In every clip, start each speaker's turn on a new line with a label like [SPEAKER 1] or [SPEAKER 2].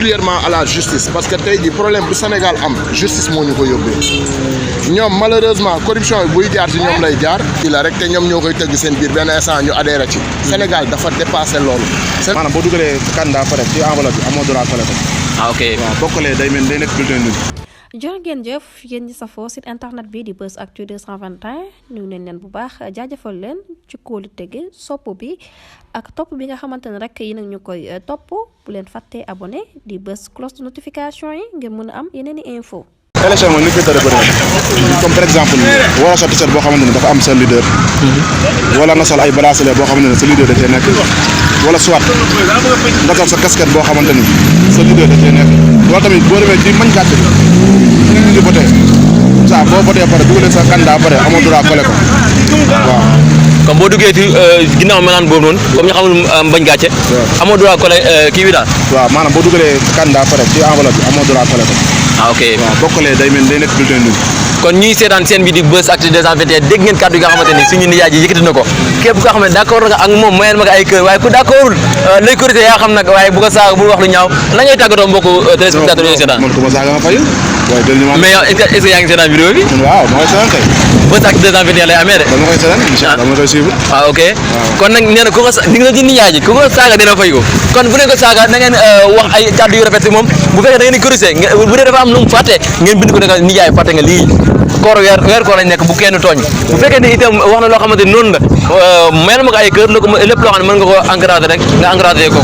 [SPEAKER 1] particulièrement à la justice parce que tey jii problème bu Sénégal am justice moo ñu ko yóbbee ñoom malheureusement corruption yi buy jaar ci ñoom lay jaar fii la rek te ñoom ñoo koy tëgg seen biir benn instant ñu adhéré ci Sénégal dafa dépassé loolu.
[SPEAKER 2] maanaam boo dugalee candidat pare ci enveloppe bi amoo droit collecté ko.
[SPEAKER 3] ah ok
[SPEAKER 2] waaw bokkalee day mel day nekk bulletin nul.
[SPEAKER 4] jërë ngeen jëf yéen ñi safoo site internet bi di Buzz Actu 221 nuyu nañ leen bu baax jaajëfal leen ci kóolu tege sopp bi ak topp bi nga xamante ne rek yi nag ñu koy topp bu leen fàttee abonné di bës cloche de notification yi ngir mën a am yeneen i info.
[SPEAKER 2] élection moom li koy tëddee bëri comme par exemple war a sotti set boo xamante ne dafa am sa leader. wala nga sol ay bracelet boo xamante ne sa leader da cee nekk. wala soit nga sol sa casquette boo xamante ni sa leader da cee nekk. loolu tamit boo demee ci mañ gàtt bi nit ñi di voté ça boo voté pare dugalee sa candidat pare amoo droit collé ko waaw.
[SPEAKER 3] comme boo duggee ci ginnaaw melaan boobu noonu comme ñu xamul mbañ gàcce. amoo droit collé kii bi daal.
[SPEAKER 2] waaw maanaam boo dugalee sa candidat pare ci enveloppe bi amoo droit collé ko.
[SPEAKER 3] ah ok
[SPEAKER 2] waaw bokkalee day mel day nekk bulletin nul.
[SPEAKER 3] kon ñuy seetaan seen bi di Buzz Actu 221 dégg ngeen kàddu yi nga xamante ni suñu nijaay ji yëkkati na ko képp koo xam ne d'accord nga ak moom mayeen ma ko ay kër waaye ku d'accordul lay korité yaa xam nag waaye bu ko saaga bul wax lu ñaaw la ngay tàggatoo mbokku téléspectateurs yooyu seetaan.
[SPEAKER 2] man ku ma saaga ma fayu waaye del ñu ma.
[SPEAKER 3] mais yow est-ce que yaa ngi seetaan vidéo bi.
[SPEAKER 2] waaw ma koy seetaan kay.
[SPEAKER 3] Buzz Actu 221 lay amee de.
[SPEAKER 2] dama koy seetaan incha allah dama koy suivre.
[SPEAKER 3] waaw ok kon nag nee na ku ko di nga ci nijaay ji ku ko saaga dina fay ko kon bu ne ko saaga na ngeen wax ay kàddu yu rafet si moom bu fekkee da ngeen di corrigé bu dee dafa am lu mu fàtte ngeen bind ko ne nijaay fàtte nga lii koor weer koor lañ nekk bu kenn tooñ bu fekkee ne itam wax na loo xamante ni noonu la mel ma ko ay kër lépp loo xam ne mën nga ko encadré rek nga encadré ko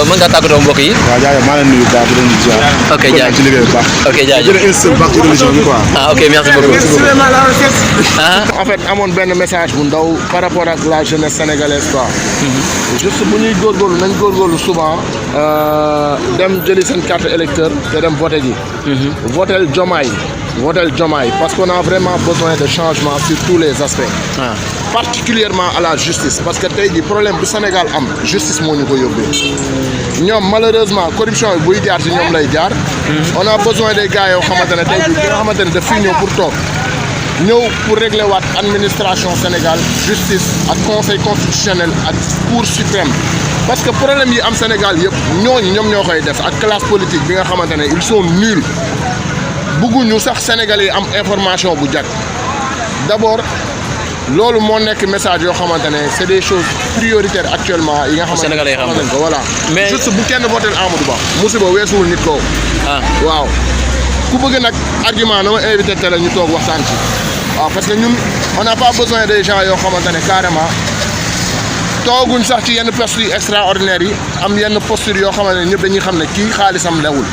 [SPEAKER 3] mën ngaa tàggatoo mbokk yi.
[SPEAKER 2] waaw jaajëf maa leen nuyu bu baax di leen ziar.
[SPEAKER 3] ok jaajëf
[SPEAKER 2] ci liggéey bu baax.
[SPEAKER 3] ok jaajëf
[SPEAKER 2] jërëjëf insisté bu baax ci religion bi quoi.
[SPEAKER 3] ah ok merci beaucoup.
[SPEAKER 1] en fait amoon benn message bu ndaw par rapport ak la jeunesse sénégalaise quoi. juste bu ñuy góorgóorlu nañ góorgóorlu souvent dem jëli seen carte électeur te dem voté ji. votel Diomaye parce qu'on a vraiment besoin de changement sur tous les aspects. Particulièrement à la justice parce que tey jii problème bu Sénégal am justice moo ñu ko yóbbee ñoom malheureusement corruption yi buy jaar ci ñoom lay jaar. on a besoin des gars yoo xamante ne tey jii nga xamante ne daf fi ñëw pour toog ñëw pour régler waat administration Sénégal justice ak conseil constitutionnel ak cour suprême parce que problème yi am Sénégal yëpp ñoom ñoo koy def ak classe politique bi nga xamante ne ils sont nuls. bëgguñu sax Sénégalais yi am information bu jag d'abord loolu moo nekk message yoo xamante ne c'est des choses prioritaires actuellement yi nga xamante ne
[SPEAKER 3] Sénégalais xam
[SPEAKER 1] ko voilà
[SPEAKER 3] mais
[SPEAKER 1] juste bu kenn voté Amadou Ba musiba weesuwul nit ko waaw ku bëgg nag argument na ma invité télé ñu toog waxtaan ci waaw parce que ñun on n'a pas besoin des gens yoo xamante ne carrément tooguñ sax ci yenn postes yi extraordinaires yi am yenn postures yoo xamante ne ñëpp dañuy xam ne kii xaalisam lewul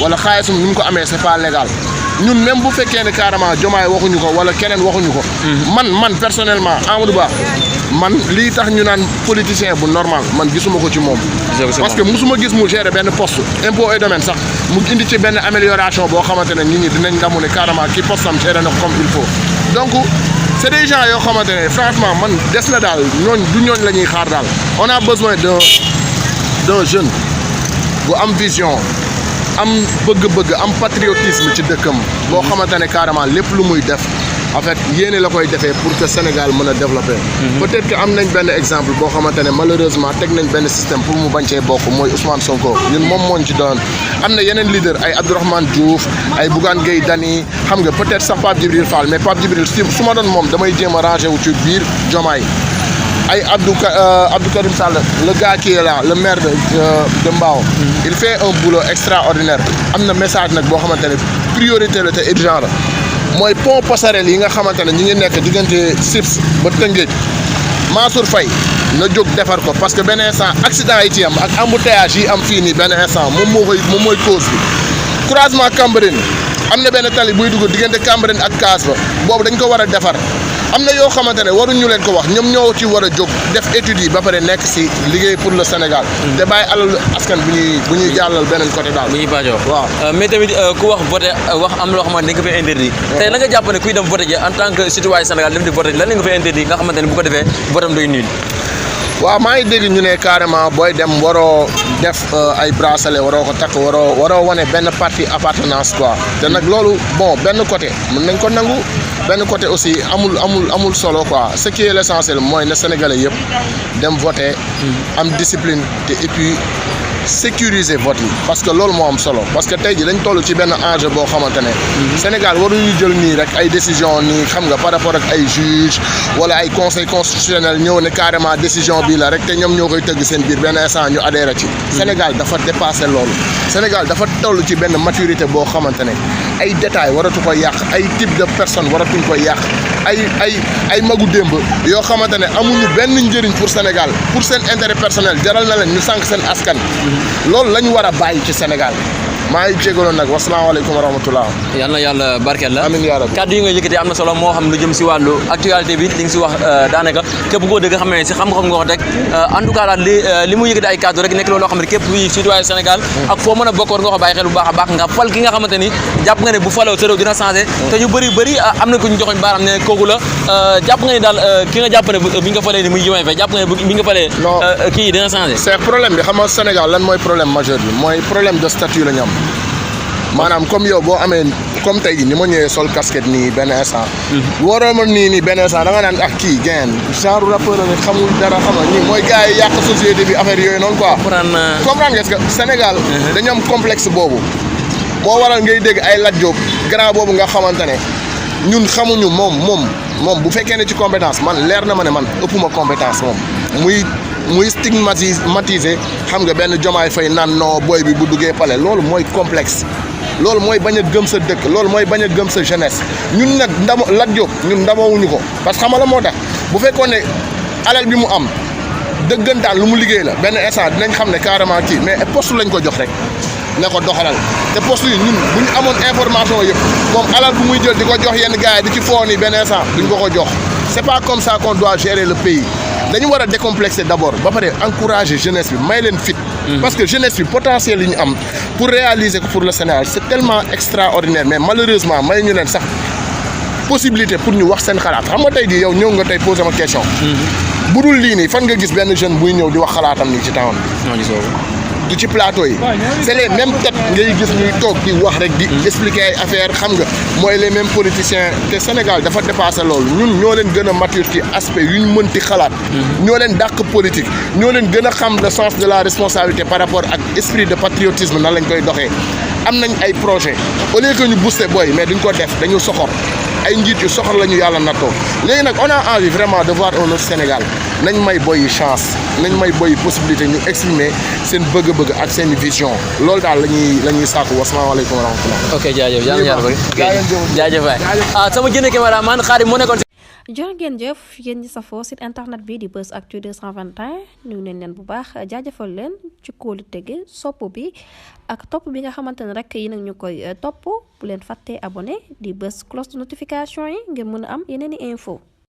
[SPEAKER 1] wala xaalisam ni mu ko amee c'est pas légal ñun même bu fekkee ne carrément Diomaye waxuñu ko wala keneen waxuñu ko. man personnellement Amadou Ba man lii tax ñu naan politicien bu normal man gisuma ko ci moom. parce que musuma gis mu gérer benn poste impôt et domaine sax mu indi ci benn amélioration boo xamante ne nit ñi dinañ ndamu ne carrément kii poste am gérer na comme il faut donc c'est des gens yoo xamante ne franchement man des na daal ñooñ la ñuy xaar daal on a besoin d'un jeune bu am vision. am bëgg-bëgg am patriotisme ci dëkkam boo xamante ne carrément lépp lu muy def en fait yéene la koy defee pour que Sénégal mën a développer. peut-être que am nañ benn exemple boo xamante ne malheureusement teg nañ benn système pour mu bañ cee bokk mooy Ousmane Sonko ñun moom mooñ ci doon am na yeneen leader ay Abdourahmane Diouf ay Bougane Gueye Dany xam nga peut-être sax Pape Djibril Fall mais Pape Djibril su ma doon moom damay jéem a ranger wu ci biir Diomaye ay Abdou Karim Sall le gars qui est là le maire de Mbao il fait un boulot extraordinaire am na message nag boo xamante ne priorité la te urgent la mooy pont passerelle yi nga xamante ne ñi ngi nekk diggante Sips ba Tëngéej Mansour Faye na jóg defar ko parce que benn instant accident yi ci am ak embouteillage yi am fii nii benn instant moom mooy cause bi croisement Cambérène am na benn tali buy dugg diggante Cambérène ak Kaas ba boobu dañ ko war a defar am na yoo xamante ne waruñu leen ko wax ñoom ñoo ci war a jóg def études yi ba pare nekk si liggéey pour le Sénégal. te bàyyi alal askan bu ñuy jàllal beneen côté daal.
[SPEAKER 3] bu ñuy bàjjoo
[SPEAKER 1] waaw.
[SPEAKER 3] mais tamit ku wax voté wax am loo xamante ne dañ ko fay interdit. tey la nga jàpp ne kuy dem voté ji en tant que citoyen Sénégal dem di voté ji lan la nga fay interdit nga xamante ne bu ko defee votam doy nul.
[SPEAKER 1] waaw maa ngi dégg ñu ne carrément booy dem waroo def ay bracelet waroo ko takk waroo wane benn parti appartenance quoi te nag loolu bon benn côté mën nañ ko nangu benn côté aussi amul solo quoi ce qui est l'essentiel mooy ne Sénégalais yëpp dem voter am discipline te et puis sécuriser vote yi parce que loolu moo am solo parce que tey ji dañ toll ci benn enjeu boo xamante ne Sénégal waruñu jël nii rek ay décision nii xam nga par rapport ak ay juge wala ay conseil constitutionnel ñëw ne carrément décision bii la rek te ñoom ñoo koy tëgg seen biir benn instant ñu adhéré ci Sénégal dafa dépassé loolu Sénégal dafa toll ci benn maturité boo xamante ne ay détails waratu ko yàq ay type de personne waratuñ ko yàq ay magu démb yoo xamante ne amuñu benn njëriñ pour Sénégal pour seen intérêt personnel jaral na leen ñu sànq seen askan loolu la ñu war a bàyyi ci Sénégal maa ngi jégaloon nag wasalaamaaleykum wa rahmatullah
[SPEAKER 3] yal na yàlla barkeel la
[SPEAKER 1] amiin yaa rabbi
[SPEAKER 3] kaddu yi nga yëkkati am na solo moo xam lu jëm si wàllu actualité bi li nga si wax daanaka képp koo dëgg xam ne si xam-xam nga wax rek en tout cas daal li mu yëkkati ay kaddu rek nekk loolu loo xam ne képp kuy citoyen Sénégal ak foo mën a bokk war nga ko bàyyi xel bu baax a baax nga fal ki nga xamante ni jàpp nga ne bu faloo sa réew dina changé te ñu bëri am na ko ñu joxoñ baaraam ne kooku la jàpp nga ni daal ki nga jàpp ne bi nga falee ni muy Diomaye Faye jàpp nga ne bi nga falee kii dina changé
[SPEAKER 1] c'est problème bi xam nga Sénégal lan mooy problème majeur bi mooy problème de statut la ñu am maanaam comme yow boo amee comme tey ni ma ñëwee sol casquette nii benn instant waroo ma nii benn instant da nga naan ak kii gain genre rappeur la xamul dara xam nga ñii mooy gars yi yàq société bi affaire yooyu noonu quoi comprendre nga est-ce que Sénégal dañu am complexe boobu moo waral ngay dégg ay Lat Diop grand boobu nga xamante ne ñun xamuñu moom bu fekkee ne ci compétence man leer na ma ne man ëppuma compétence moom muy stigmatisé xam nga benn Diomaye Faye naan non booy bi bu duggee palais loolu mooy complexe loolu mooy bañ a gëm sa dëkk loolu mooy bañ a gëm sa jeunesse ñun nag Lat Diop ñun ndamawuñu ko parce que xam nga la moo tax bu fekkoon ne alal bi mu am dëggantaan lu mu liggéey la benn instant dinañ xam ne carrément kii mais poste lañ ko jox rek ne ko doxalal te poste yi ñun bu ñu amoon information yëpp moom alal bu muy jël di ko jox yenn gars yi di ci foo nii benn instant duñ ko jox c'est pas comme ça qu'on doit gérer le pays dañu war a décomplexer d'abord ba pare encourager jeunesse bi may leen fit parce que jeunesse bi potentiel yi ñu am pour réaliser ko pour le Sénégal c'est tellement extraordinaire mais malheureusement may ñu leen sax possibilité pour ñu wax seen xalaat xam nga tey jii yow ñëw nga tey poser ma question bu dul lii nii fan nga gis benn jeune buy ñëw di wax xalaatam nii ci temps du ci plateau yi c'est les mêmes têtes ngay gis ñuy toog di wax rek di expliquer ay affaires xam nga mooy les mêmes politiciens te Sénégal dafa dépassé loolu ñun ñoo leen gën a mature ci aspect yu ñu mënti xalaat ñoo leen dàq politique ñoo leen gën a xam le sens de la responsabilité par rapport ak esprit de patriotisme nan lañ koy doxee am nañ ay projet au lieu que ñu booster booy mais duñ ko def dañu soxor ay njiit yu soxor la ñu yàlla nattoo léegi nag on a envie vraiment de voir un autre Sénégal nañ may boy yi chance nañ may boy yi possibilité ñu exprimer seen bëgg-bëgg ak seen vision loolu daal la ñuy sàkku wasalaamaaleykum wa rahmatulah.
[SPEAKER 3] ok jaajëf yàlla na yàlla bëgg jaajëf waay sama jënd cameraman Xaadim moo nekkoon.
[SPEAKER 4] jërë ngeen jëf yéen ñi safoo site internet bi di Buzz Actu 221 nuyu nañ leen bu baax jaajëfal leen ci kóolu tege sopp bi ak topp bi nga xamante ne rek yi nag ñu koy topp bu leen fàttee abonné di bës cloche de notification yi ngir mën a am yeneen i info